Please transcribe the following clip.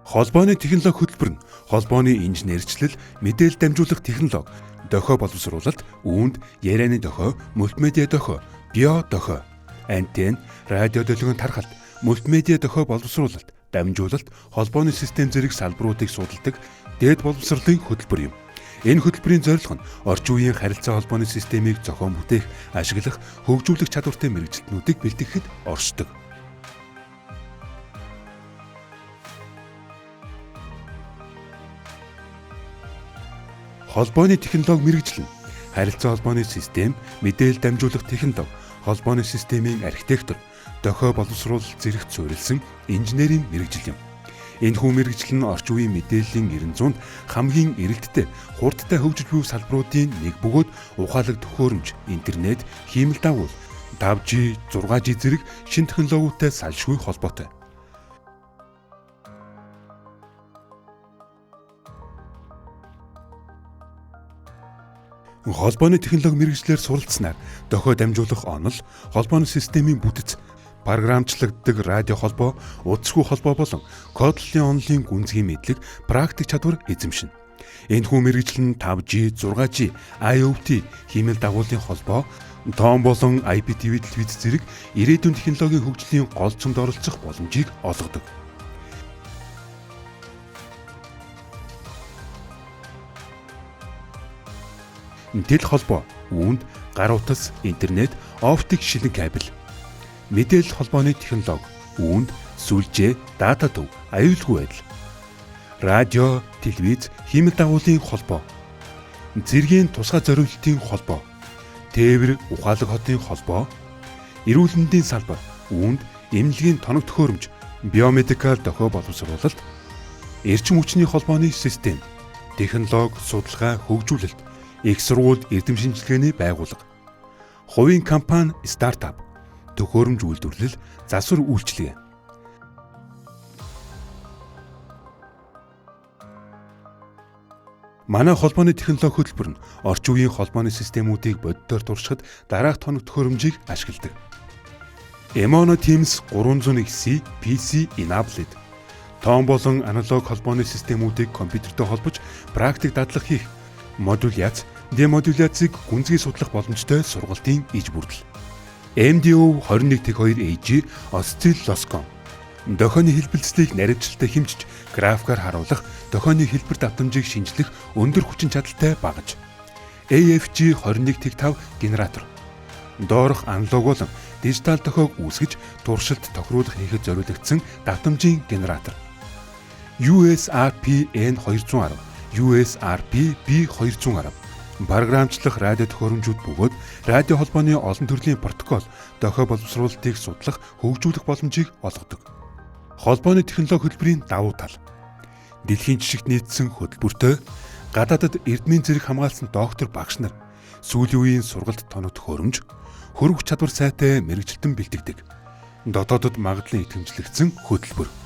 Холбооны технологи хөтөлбөр нь холбооны инженерчлэл, мэдээлэл дамжуулах технологи, дохио боловсруулалт, үүнд ярианы дохио, мультимедиа дохио, био дохио, антенн, радио долгион тархалт, мультимедиа дохио боловсруулалт, дамжуулалт, холбооны систем зэрэг салбаруудыг судалдаг дээд боловсролын хөтөлбөр юм. Энэ хөтөлбөрийн зорилго нь орчин үеийн харилцаа холбооны системийг зохион бүтээх, ашиглах, хөгжүүлэх чадвартай мэргэжилтнүүдийг бэлтгэхэд оршдог. Холбооны технологи мэргэжил нь харилцаа холбооны систем, мэдээлэл дамжуулах технологи, холбооны системийн архитектур, дохио боловсруулалт зэрэгт суурилсан инженерийн мэргэжил юм. Энэхүү мэргэжил нь орчин үеийн мэдээллийн 900-нд хамгийн эрэлттэй, хурдтай хөгжиж буй салбаруудын нэг бөгөөд ухаалаг төхөөрөмж, интернет, хиймэл дагуул, 5G, 6G зэрэг шинэ технологиудтай салшгүй холбоотой. Холбооны технологи мэргэжлээр суралцсанаар дохио дамжуулах онол, холбооны системийн бүтэц, програмчлагддаг радио холбоо, утасгүй холбоо болон кодлолын онолын гүнзгий мэдлэг, практик чадвар эзэмшинэ. Энэхүү мэргэжил нь 5G, 6G, IoT, хиймэл дагуулын холбоо, тоон болон IPTV телевиз зэрэг ирээдүйн технологийн хөгжлийн гол цөмд оролцох боломжийг олгодог. Тэл холбоо, үүнд гар утас, интернет, оптик шилэн кабель. Мэдээлэл холбооны технологи, үүнд сүлжээ, дата төв, аюулгүй байдал. Радио, телевиз, хиймэл дагуулын холбоо. Зэргийн тусгай зориултын холбоо. Тээвэр, ухаалаг хотын холбоо. Эрүүл мэндийн салбар, үүнд эмнэлгийн тоног төхөөрөмж, биомедикал дохио боловсруулалт, эрчим хүчний холбооны систем, технологи, судалгаа, хөгжүүлэлт, их сургуульд эрдэм шинжилгээний байгууллага, хувийн компани, стартап, төхөөрөмж үйлдвэрлэл, засвар үйлчилгээ. Манай холбооны технологи хөтөлбөр нь орчин үеийн холбооны системүүдийг бодитоор туршихад дараах тоног төхөөрөмжийг ашигладаг. Emono Teams 301C PC Enabled тоон болон аналог холбооны системүүдийг компьютертэй холбож практик дадлага хийх, модуляц, демодуляцийг гүнзгий судлах боломжтой сургалтын иж бүрдэл. MDO 21T2 AG осциллоскоп дохионы хэлбэлзлийг наривчлалтай хэмжиж, графикаар харуулах, дохионы хэлбэр давтамжийг шинжлэх өндөр хүчин чадалтай багаж. AFG 21T5 генератор доорх аналог болон дижитал дохиог үүсгэж туршилт тохируулах хийхэд зориулагдсан давтамжийн генератор. USRP N210, USRP B210 програмчлах радио төхөөрөмжүүд бөгөөд радио холбооны олон төрлийн протокол, дохио боловсруулалтыг судлах, хөгжүүлэх боломжийг олгодог. Холбооны технологи хөтөлбөрийн давуу тал. Дэлхийн жишгт нийцсэн хөтөлбөртэй, гадаадад эрдмийн зэрэг хамгаалсан доктор багш нар, сүүлийн үеийн сургалт тоног төхөөрөмж, хөрвөх чадвар сайтай мэргэжилтэн бэлтгэдэг. Дотоодод магадлан итгэмжлэгдсэн хөтөлбөр.